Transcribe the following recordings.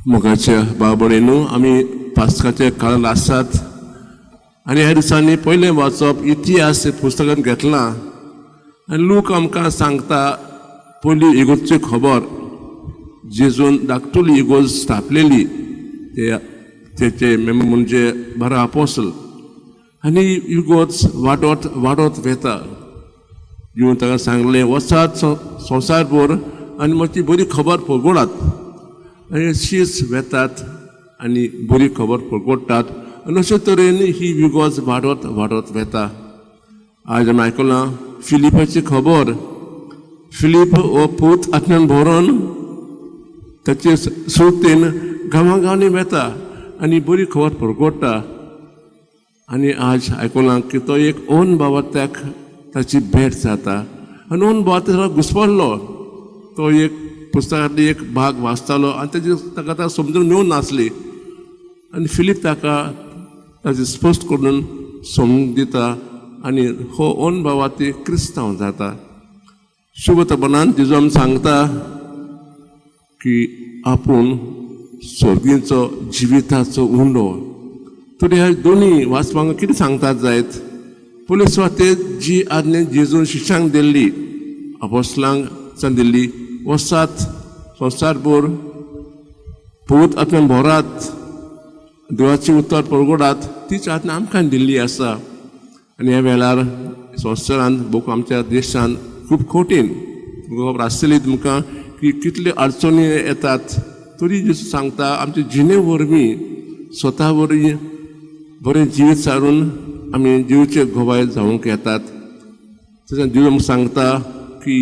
मोगाच्या भाव भयणींनो, आमी पास्काच्या काळांत आसात आनी ह्या दिसांनी पयलें वाचप इतिहास पुस्तकांत घेतलां आनी लूक आमकां सांगता पयली इगोर्जची खबर. जेजून धाकटुली इगोर्ज स्थापलेली, ते तेचे मेंबर म्हणजे 12 आपोसल आनी इगोर्ज वाडत वाडत वेता. जेजून ताका सांगलें, वचात संवसार भर आनी मातशी बरी खबर परगटात. आनी शीस वेतात आनी बरी खबर परगट्टात आनी अशे तरेन ही इगोर्ज वाडत वाडत वेता. आज आमी आयकलां फिलिपाची खबर. फिलीप हो पवित्र आत्म्यान भरोन ताचे सुरतेन गांवां गांवांनी वेता आनी बरी खबर परगट्टा. आनी आज आयकलां की तो एक ओन बावत्याक ताची भेट जाता आनी ओन बावत्या घुसपडलो. तो एक पुस्तकांतली एक भाग वाचतालो आनी तेजी ताका आतां समजून मेळूंक नासली आनी फिलीप ताका ताची स्पश्ट करून समजून दिता आनी हो ओन भावाती क्रिस्तांव जाता. शुभतपणान जेजू आमकां सांगता की आपूण सर्गीचो जिविताचो उंडो. तर ह्या दोनी वाचपांक कितें सांगतात जायत? पयले सुवातेर जी आज्ञा जेजून शिश्यांक दिल्ली, आपोस्लांक दिल्ली, वचात संवसार भर, पवित्र आत्म्यान भरात, देवाची उतर परगटात, तीच आज्ञा आमकां दिल्ली आसा. आनी ह्या वेळार संवसारांत भोव आमच्या देशांत खूब कठीण, तुमकां खबर आसतली तुमकां की कितल्यो अडचणी येतात. तरी जेजू सांगता, आमचे जिणे वरवीं, स्वता वरवीं बरें जिवीत सारून आमी जिवचे गवाय जावंक येतात. तशें जेजू आमकां सांगता की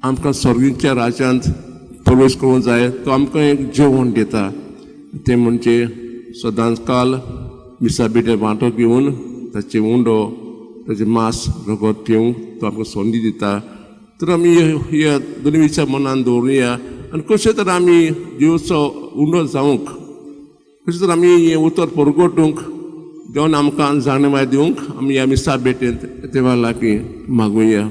आमकां सर्गीच्या राज्यांत प्रवेश करूंक जाय, तो आमकां एक जेवण दिता, तें म्हणजे सदांच काल मिसा भेटेर वांटो घेवन ताचे उंडो, ताचें मांस रगत पिवंक तो आमकां संदी दिता. तर आमी ह्या दोनी विचार मनान दवरुया आनी कशें तर आमी देवचो उंडो जावंक, कशें तर आमी हें उतर परगटूंक देवान आमकां जाणवाय दिवंक आमी ह्या मिसा भेटेंत देवा लागीं मागुया.